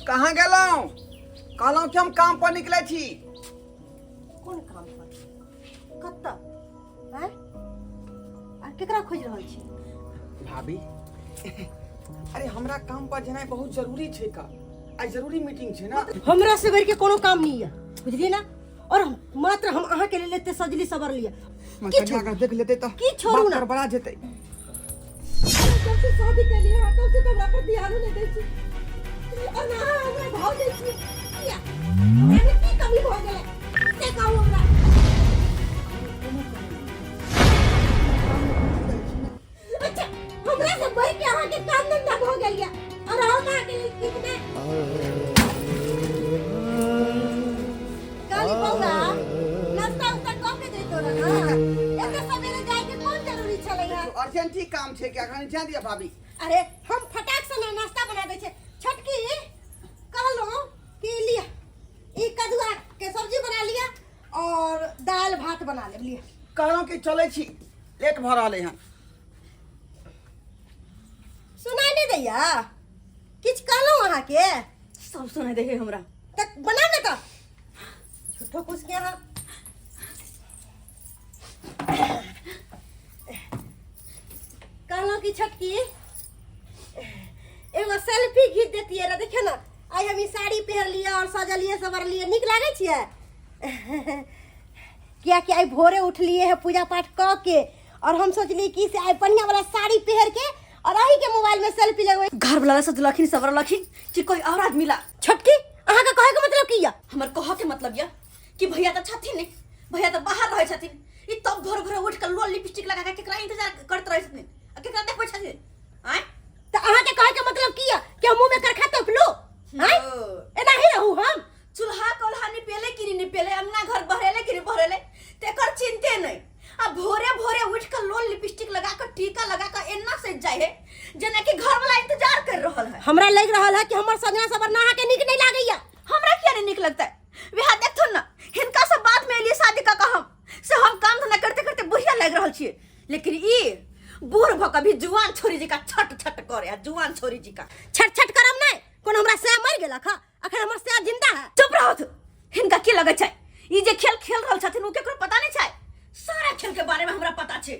कहाँ गेलहुँ? कहलहुँ कि हम काम पर निकले छी। कोन काम पर, कतऽ आँय, आ केकरा खोजि रहल छी? भाभी, अरे हमरा काम पर जेनाइ बहुत जरूरी छै का, आइ जरूरी मीटिंग छै ना। हमरा से बढ़ि के कोनो काम नहीं है, बुझलिए ना? और मात्र हम अहाँ के लेल एते सजली सवरलिए। की छोड़ू, अगर देख लेते तो की छोड़ू बात ना? गड़बड़ा जेतै। जब से शादी के लिए तब से तो हमरा पर ध्यान नहीं दै छी और ना हमरा भाव दै छी। किया, हमरा में की कमी भऽ गेलै से कहू हमरा। अच्छा, हमरा से बढ़ के अहाँ के काम धंधा भऽ गेल या और हम अहाँ के लेल किछु नहि। काली बौआ, नाश्ता उस्ता कऽ के जैतो रह ना, एते सवेरे जाय के कोन जरूरी छलै हँ? अर्जेंटी काम छै कि अखन जा दिया भाभी। अरे हम फटाक से ना नाश्ता बना दै छै। छोटकी, कहलहुँ कि लिअ ई कदुआ के सब्जी बना लिअ और दाल भात बना लेब, लिअ। कहलहुँ कि चलै छी, लेट भऽ रहलै हन। सुनाई नहीं दैया? किछु कहलहुँ अहाँके? सब सुनाई दै है हमरा। तऽ बनाउ ने तऽ, झूठो कुछ के अहाँ। कहलहुँ कि छोटकी, एगो सेल्फी घीच देतियै रह। देखियौ ने, आइ हम ई साड़ी पहिरलियै और सजलियै सवरलियै, नीक लागै छियै? कियाकि आइ भोरे उठलियै है पूजा पाठ कऽ के और हम सोचलियै कि से आइ बढ़िया वाला साड़ी पहिर के और अही के मोबाइल में सेल्फी लगबै। घर वाला सजलखिन सवरलखिन कि कोई और आदमी ला? छोटकी, अहाँके कहे के मतलब की या? हमर कह के मतलब या कि भैया तऽ छथिन नहीं, भैया तऽ बाहर रहै छथिन, ई तब भोर भोर उठ के लोल लिपस्टिक लगा के केकरा इंतजार करत रहै छथिन आ केकरा देखबै छथिन? आँय, तऽ अहाँके कहे के मतलब की या कि हम मुंह में करखा तोप लू? आँय, एना ही रहू हम? चूल्हा कोल्हा निपेले कि नहीं निपेले, अंगना घर बहरेले कि नहीं बहरेले, तेकर चिंते नहीं, आ भोरे भोरे उठ के लोल लिपस्टिक लगा के टीका लगा के एना सज जाए है जेना कि घर वाला इंतजार कर रहल है। हमरा लग रहल है कि हमर सजना सवरना अहाँके नीक नहीं लागैया। हमरा किया नहीं नीक लगता है? वएह देखथुन ना, हिनका से बाद में एलिए शादी कऽ के हम से हम काम धंधा करते करते बुढ़िया लागि रहल छियै, लेकिन ई बूढ़ भऽ कऽ भी जुआन छोरी जी का छट छट करे आ जुआन छोरी जी का। छट छट करब नहीं, कोनो हमरा सैया मरि गेलक हँ? अखन हमर सैया जिंदा है। चुप रहत। हिनका की लगै छै ई जे खेल खेल रहल छथिन ओ केकरो पता नहीं छै? सारा खेल के बारे में हमरा पता छै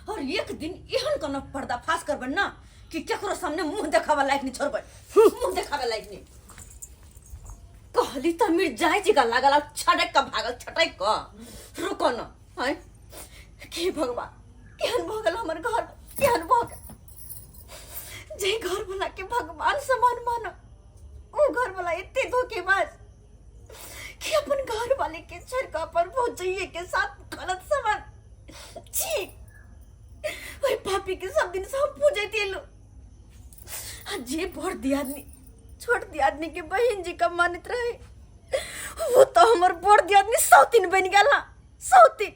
और एक दिन एहन कोनो पर्दाफाश करबै ना कि केकरो सामने मुंह देखावे लायक नहीं छोड़बै, मुंह देखावे लायक नहीं। कहली तऽ मिर्जाई जी का लागल आ छटक के भागल, छटक के। रुको न, आँय की भगवान, केहन भऽ गेल हमर घर, केहन भऽ गेल? जे घर वाला के भगवान समान मानो ओ घर वाला एते धोखेबाज कि अपन घर वाले के छोड़ के अपन भौजैये के साथ गलत समान। छी, ओहि पापी के सब दिन से हम पूजैत एलहुँ आ जे बड़ दियादनी छोट दियादनी के बहिन जी का मानैत रहे वो तो हमर बड़ दियादनी सौतीन बनि गेल। हँ, सौतीन।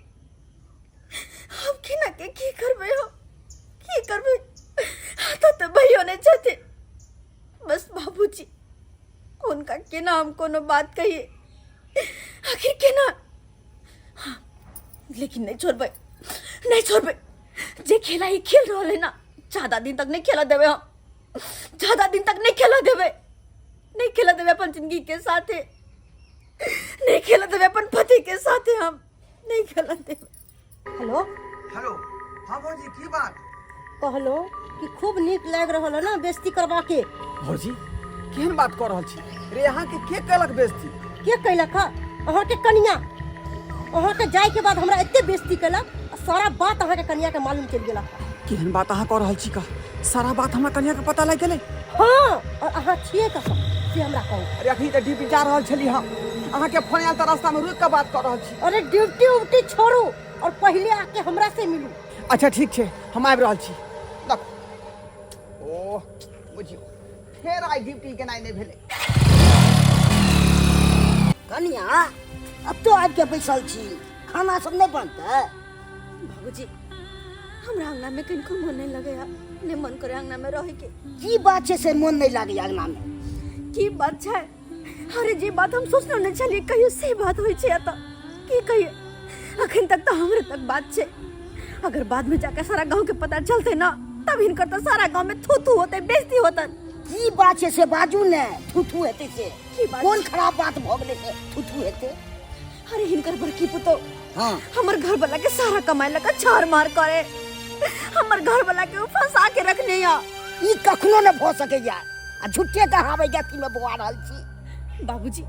हम केना के की करबै, हम की करबै? हाथ तऽ भैयो नहि छथिन, बस बाबूजी। हुनका केना हम कोनो बात कहिए आखिर केना? हाँ, लेकिन नहीं छोड़बै, नहीं छोड़बै। जे खेला ई खेल रहल है ना, ज्यादा दिन तक नहीं खेला देबै हम, ज्यादा दिन तक नहीं खेला देबै, नहीं खेला देबै अपन जिंदगी के साथे, नहीं खेला देबै अपन पति के साथे, हम नहीं खेला देबै। हेलो। हेलो, हाँ भौजी, की बात? कहलो कि खूब नीक लागि रहल है ना बेइज्जती करबा के। भौजी, केहन बात कऽ रहल छी रे? अहाँके के केलक बेइज्जती? के कैलक है? अहाँके कनिया। अहाँके जाय के बाद हमरा एते बेइज्जती केलक आ सारा बात अहाँके कनिया के मालूम चलि गेलक। केहन बात अहाँ कऽ रहल छी का? सारा बात हमरा कनिया के पता लागि गेलै? हाँ, और अहाँ छियै कतऽ से हमरा कहू। अरे अखनी तऽ ड्यूटी जा रहल छली हम, अहाँके फोन आयल तऽ रास्ता में रुकि कऽ बात कऽ रहल छी। अरे ड्यूटी उटी छोड़ू और पहिले आके हमरा से मिलू। अच्छा ठीक छै, हम आबि रहल छी। रख। ओह बुझियौ, फेर आइ ड्यूटी गेनाइ नहि भेलै। कनिया, अब तो आबि के बैसल छी, खाना सब नहि बनतै? बाबूजी, हमरा अंगना में कनिको मन नहीं लगैया, नहीं मन करे अंगना में रहे के। की बात छै से मन नहीं लागैया अंगना में? की बात छै? अरे जे बात हम सोचलो नहीं छलियै कहियो से बात होइ छै एतऽ। की कहिए, अखन तक तऽ हमरे तक बात छै, अगर बाद में जाके सारा गांव के पता चलते ना तब हिनकर तो सारा गांव में थू थू होते, बेइज्जती होतन। की बात छै से बाजू ने, थू थू हेतै से। की बात? कोन खराब बात भऽ गेलै से थू थू हेतै? अरे हिनकर बड़की पुतोह हाँ हमर घर वाला के सारा कमाई लगा छार मार करे, हमर घर वाला के उ फंसा के रखने या। ई कखनो ने भऽ सकैया, आ झूठे कहाबै अथी में बौआ रहल छी। बाबूजी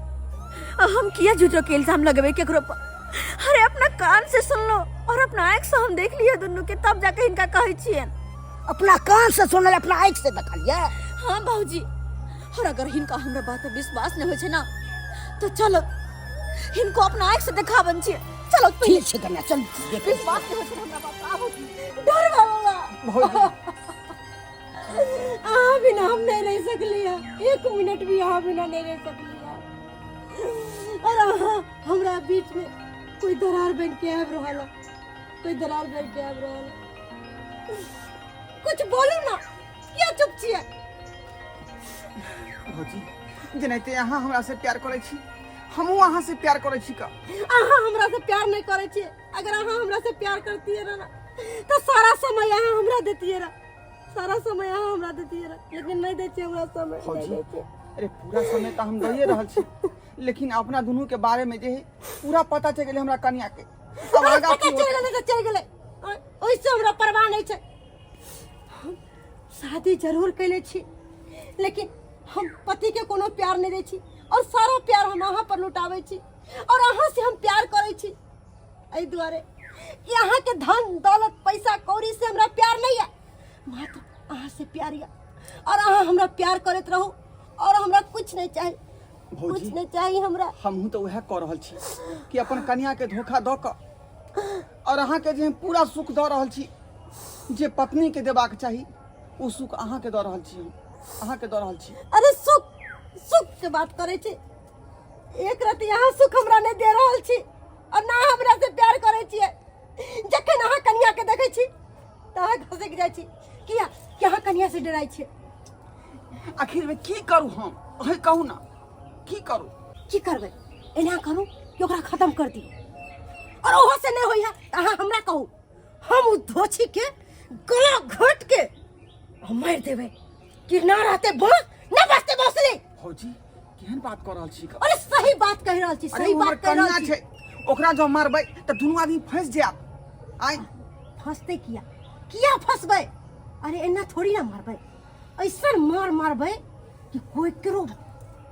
हम किया झूठो के इल्जाम लगबे केकरो पर? अरे अपना कान से सुन लो और अपना आँख से हम देख लिए दुनू के, तब जाके हिनका कहै छियन। अपना कान से सुनल, अपना आँख से देखलिए? हाँ बाबूजी, और अगर हिनका हमरा बात पर विश्वास नहीं होइ छै ना तो चलो हिनको अपना आँख से देखाबन छियै। चलो ठीक छै कन्या, चल देखै। विश्वास नहीं होइ छै हमरा बात पर, आबू। डर वाला भौजी अहाँ बिना हम नहीं रह सकली है, एक मिनट भी अहाँ बिना नहीं रह सकली है। और अहाँ हमरा बीच में कोई दरार बन के आबि रहल है, कोई दरार बन के आबि रहल है। कुछ बोलू ना, किया चुप छियै? भौजी जेनाहिते अहाँ हमरा से प्यार करै छी, हमहूँ अहाँ से प्यार करै छी का। अहाँ हमरा से प्यार नहीं करै छियै। अगर अहाँ हमरा से प्यार करतियै ना तो सारा समय अहाँ हमरा देतियै रह, सारा समय अहाँ हमरा देतियै रह, लेकिन नहीं दै छियै हमरा समय, नहीं भौजी दै छियै। अरे पूरा समय तो हम दैए रहल छी, लेकिन अपना दुनू के बारे में जे है पूरा पता चलि गेलै हमरा कनिया के। अब अरे आगाँ पता की चलि होतै? गेलै तऽ चलि गेलै, ओहिसँ हमरा परवाह नहि छै। हम शादी जरूर कैले छी, लेकिन हम पति के कोनो प्यार नहीं दै छी और सारा प्यार हम अहाँ पर लुटाबै छी। और अहाँ से हम प्यार करै छी एहि दुआरे कि अहाँके धन दौलत पैसा कौड़ी से हमरा प्यार नहीं है, मात्र अहाँ से प्यार यऽ। और अहाँ हमरा प्यार करैत रहू और हमरा कुछ नहीं चाही, भौजी, कुछ नहीं चाही हमरा। हमहूँ तऽ उएह कऽ रहल छी कि अपन कनिया के धोखा दऽ कऽ और अहाँके जे हम पूरा सुख दऽ रहल छी, जे पत्नी के देबाक चाही ओ सुख अहाँके दऽ रहल छी, हम अहाँके दऽ रहल छी। अरे सुख सुख के बात करै छी, एक रति अहाँ सुख हमरा नहीं दे रहल छी और ना हमरा से प्यार करै छियै। जखन अहाँ कनिया के देखै छी तऽ अहाँ घसकि जाइ छी, किया कि अहाँ कनिया से डराइ छियै। आखिर में की करू हम, अहीं कहू ना की करू? की करबै, एना करू कि ओकरा खत्म कर दियौ, और ओहो से नहीं होइया तऽ अहाँ हमरा कहू, हम उ धोछी के गला घोट के मारि देबै कि ना रहते बांस ना बचते बौसली। भौजी केहन बात कऽ रहल छी? अरे सही बात कहि रहल छी, अरे सही ओ हमर बात कहि रहल कनिया छी। छै, ओकरा जँ मारबै तऽ दुनू आदमी फंसि जायब। आइ फंसते किया, किया फंसबै? अरे एना थोड़ी ना मारबै, ऐसन मार मारबै कि कोई केरो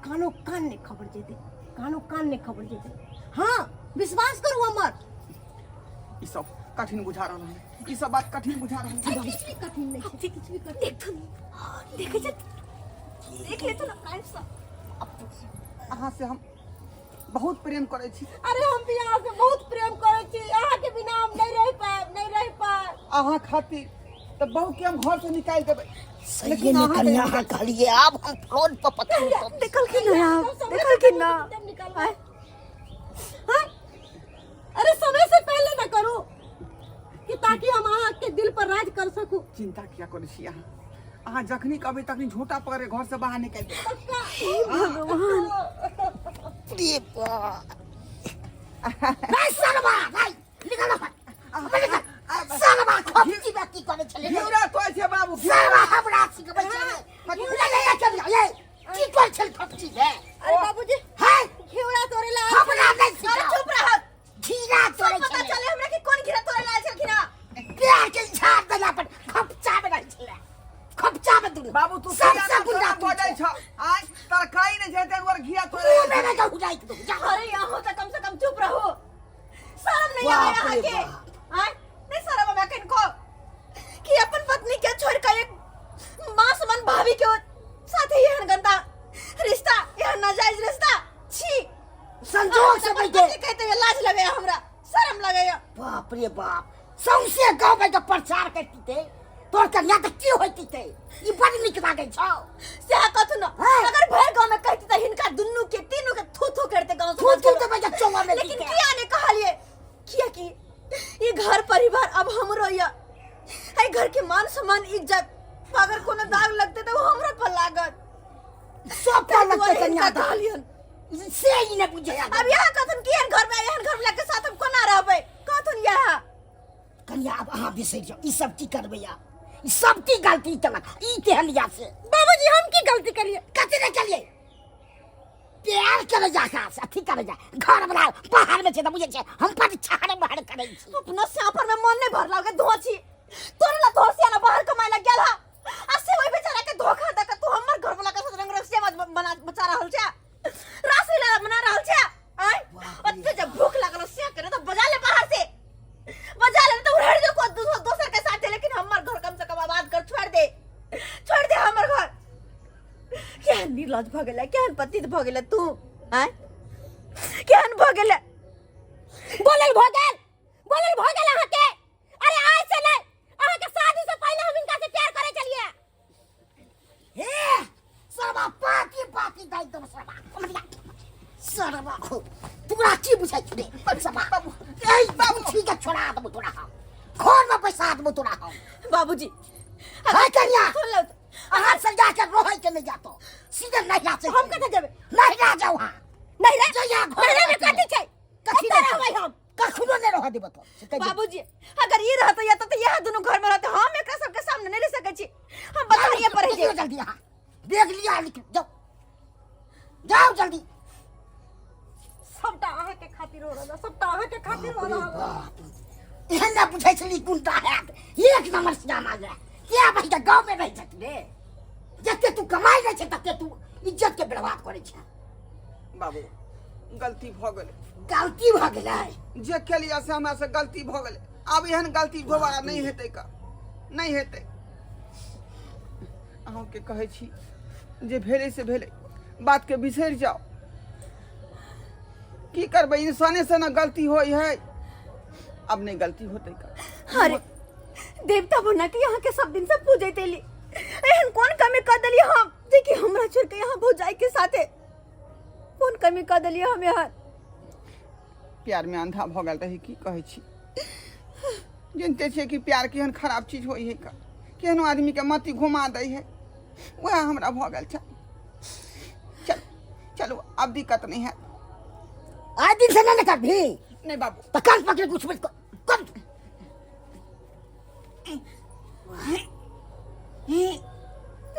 कानो कान नहीं खबर जेतै, कानो कान नहीं खबर जेतै। हाँ विश्वास करू हमर। ई सब कठिन बुझा रहल है, ई सब बात कठिन बुझा रहल है। किछु भी कठिन नहीं छै, किछु भी कठिन। देख तो देखे छै, देख ले तो ना कान से। अहाँ से हम बहुत प्रेम करै छी। अरे हम भी अहाँ से बहुत प्रेम करै छी, अहाँ के बिना हम नहीं रह पाएब, नहीं रह पाएब। अहाँ खातिर तऽ बहू के हम घर से निकालि देबै, सही लेकिन में अहाँ कन्या अहाँ कहलिए, आब हम फोन पर पता नहीं। देखल कि ना आप, सब समय देखल कि ना? तब निकालबै। हाँ? अरे समय से पहले ना करू कि ताकि हम अहाँ के दिल पर राज कर सकू। चिंता किया करै छी अहाँ? अहाँ जखनी कहबै तखनी झोटा पकड़े घर से बाहर निकालि देबै। भगवान रे बा। नहीं सरवा, नहीं, निकल ना, निकल। सरवा, खोपची बा की करै छलै? घिउरा तोय छै बाबू, सरवा हमरा सिखबै छलै। ले ले ले चल ले, की करै छल खोपची रे? अरे बाबूजी है घिउरा तोड़े ला हमरा नहीं अरे सिखाओ। चुप रह, घिरा सब तोड़ै पता छलै। चले हमरा कि कोन घिरा तोड़े लाल छलखिन। प्यार के झाड़ देला पर खपचा में रहै छलै, खपचा में दुनू। बाबू तू सबसे गुंडा तू तू जाइ छ आइ तरकारी नहि छै तै दुआरे घिरा तोड़े मुंह में नहीं हुजाई दो जा। अरे यहाँ तो कम से कम चुप रहो, शर्म नहीं आवे बाप यहाँ रे के? बाप। आय नहीं शर्म आवे किनको कि अपन पत्नी के छोड़ के एक मां समान भाभी के साथ ही एहन गंदा रिश्ता, एहन नाजायज रिश्ता, छी। संजोग से अपन बैठे पति कहते हुए लाज लगे हमरा, शर्म लगे। बाप रे बाप, सौंसे गाँव में के प्रचार करती थे तोर कन्या तऽ की होती थे, ई बड़ नीक लागै छौ। सएह कहथुन न, हाँ। अगर भरि गाँव में कहती तऽ हिनका दुनू के तीनू के थू थू करते गाँव थू समाज थू के तऽ बजा चौवा में लेकिन जीते। किया ने कहलिए? किया कि ये घर परिवार अब हमरो या एहि घर के मान सम्मान इज्जत पर अगर कोनो दाग लगते तऽ ओ हमरो पर लागत। सब पर ताहि लगतै दुआरे कन्या हिनका दाग। कहलियन। से ई नहि बुझै। अब यहाँ कहथुन कि एहन घर में एहन घर वाला के साथ हम कोना रहबै, कहथुन यहाँ। कन्या आब अहाँ बिसरि जाउ, ई सब की करबै आब? ई सब की गलती केलक ई केहन या से बाबूजी हम की गलती करिए कथी नहि केलिए प्यार करे जा का से अथी करे जा घर बना बाहर में छै तऽ बुझै छै हम पर छाड़ बाहर करै छी अपना सापर में मन नहीं भरला के धोची तोरे ला धोसिया ना बाहर कमाए लग गेल हा आ से ओई बेचारा के धोखा दे के तू हमर घर वाला के साथ रंग रसिया बना बचा रहल छे रासलीला बना रहल छे आय ओते जब भूख लागल से करे तो बजा ले बाहर से बजा ले तो उड़ेड़ दे को दोसर के साथे लेकिन हमर घर कम से कम आबाद कर छोड़ दे छोड़ दे हमर घर केहन निर्लज भऽ गेलै केहन पतित भऽ गेलै तू आय केहन भऽ गेलै बोलल भऽ गेल बोलल भऽ गेल अहाँके अरे आज से नहीं अहाँके शादी से पहले हम इनका से प्यार करे चलिए हे सरबा पाती पाती दाइ दम सरबा सरबा हो तोरा की बुझाइ छौ रे सरबा बाबू ए बाबू ठीक है छोड़ा देबो तोरा हम घर में पैसा देबो तोरा हम बाबूजी है कन्या सुन लो अहाँ से जाके रहै के नहीं जातो सीधे नहिरा से हम कतऽ जेबै नहिरा जाओ अहाँ नहिरा जइया घर नहिरा में कथी छै कथी कतऽ नहि रहबै हम कखनो नहि रहऽ देबो तो से कहि दे। बाबूजी अगर ये रहते या तो यह दोनों घर में रहते हम एकरा सबके सामने नहीं रह सकै छी हम बथारिए पर निकलो जल्दी अहाँ बैग लिया निकलो जाओ जाओ जल्दी सबटा अहाँके खातिर हो रहल सबटा अहाँके खातिर हो रहल बाप रे। एहन नहि बुझै छली गुंडा हैत एक नंबर सियामा ये किया भाई के गाँव में रहै छथि रे जते तू कमाइ रहै छै तते तू इज्जत के बर्बाद करै छै बाबू गलती भऽ गेलै गलती भऽ गेलै जे केलियै से हमरा से गलती भऽ गेलै आब एहन गलती दोबारा नहि हेतै का नहि हेतै अहाँके कहै छी जे भेलै से भेलै बातके बिसरि जाउ की करबै इंसाने से ने गलती होइ है अब नहि गलती होतै का अरे देवता बना के यहाँ के सब दिन से पूजैत एली एहन कोन कमी कर देली हम जे कि हमरा छोड़ के यहाँ भौजाई के साथे कोन कमी कर देली हम यहाँ प्यार में अंधा भऽ गेल रही की कहै छी जानते छियै कि प्यार केहन खराब चीज होइ है का केहनो आदमीके मति घुमा दै है वएह हमरा भऽ गेल छै चल चलू आब दिक्कत नहि है आइ दिन से नहि ने करबही नहि बाबू तऽ कान पकड़ि कुछ कम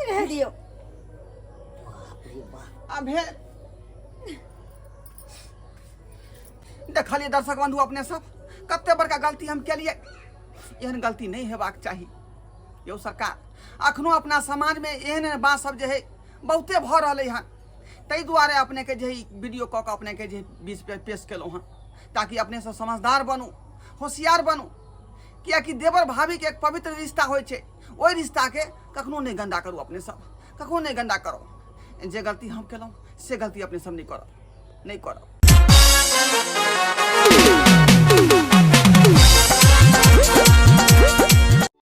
रह दियो आ भेल देखलियै दर्शक बंधु अपने सब कते बड़का गलती हम केलियै एहन गलती नहि हेबाक चाही यौ सरकार अखनो अपना समाजमे एहन एहन बात सब जे है बहुते भऽ रहलै हन ताहि दुआरे अपनेके जे ई वीडियो कऽ कऽ अपनेके जे बीच पे पेश केलहुँ हँ ताकि अपने सब समझदार बनू होशियार बनू कियाकि देवर भाभीके एक पवित्र रिश्ता होइ छै ओहि रिश्ताके कखनो नहि गन्दा करू अपने सब कखनो नहि गन्दा करू जे गलती हम केलहुँ से गलती अपने सब नहि करब नहि करब